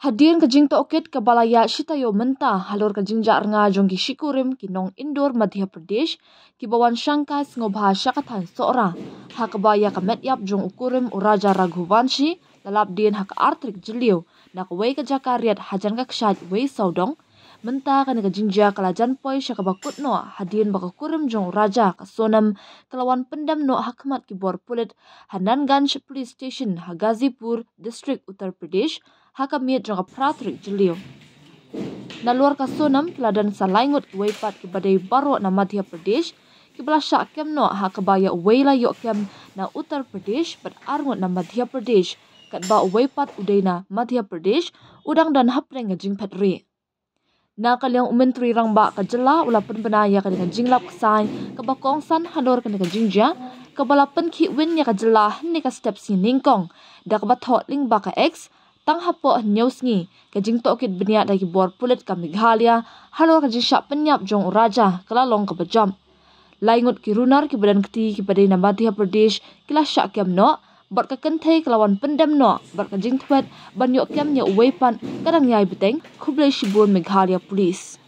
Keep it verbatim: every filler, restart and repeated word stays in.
Hadien ka jingtohkit kaba la ïaid shi taïew mynta halor ka jingjah rnga jong ki shikurim ki nong Indore Madhya Pradesh kiba wan shangkai sngewbha sha ka thaiñ Sohra, ha kaba ïa ka met ïap jong u kurim u Raja Raghuvanshi la lap dien ha ka ar tarik Jylliew na kawei ka jaka riat hajan ka kshaid wei sawdong. Mynta kane ka jingjia ka la jan poi sha kaba kut noh hadien ba ka kurim jong u Raja, ka Sonam, ka la wan pyndem noh ha khmat ki bor pulit ha Nanganj Police Station ha Ghazipur District, Uttar Pradesh, ha ka miet jong ka phra tarik Jylliew. Nalor ka Sonam ki la don sa lai ngut kiwei pat kiba dei baroh na Madhya Pradesh kiba la shah kem noh, ha kaba ïa uwei la ïoh kem na Uttar Pradesh bad ar ngut na Madhya Pradesh, katba uwei pat u dei na Madhya Pradesh, u dang don hapdeng ka jingphet rieh. Na ka liang u Myntri Rangbah ka jylla u la pynbna ïa kane ka jinglap ksai kaba kongsan halor kane ka jingjia, kaba la pynkhih win ïa ka jylla hynne ka step sngi nyngkong da kaba thoh lyngba ka X, tang hapoh hynñiew sngi ka jingtohkit bniah da ki bor pulit ka Meghalaya halor ka jingshah pynïap jong u Raja ka la long kaba jop. Lai ngut ki runar kiba don kti kiba dei na Madhya Pradesh ki la shah kem noh bad ka kynthei ka la wan pyndem noh bad ka jingthwet ban ïoh kem ïa uwei pat ka dang ïai bteng. Khublei shibun Meghalaya Police.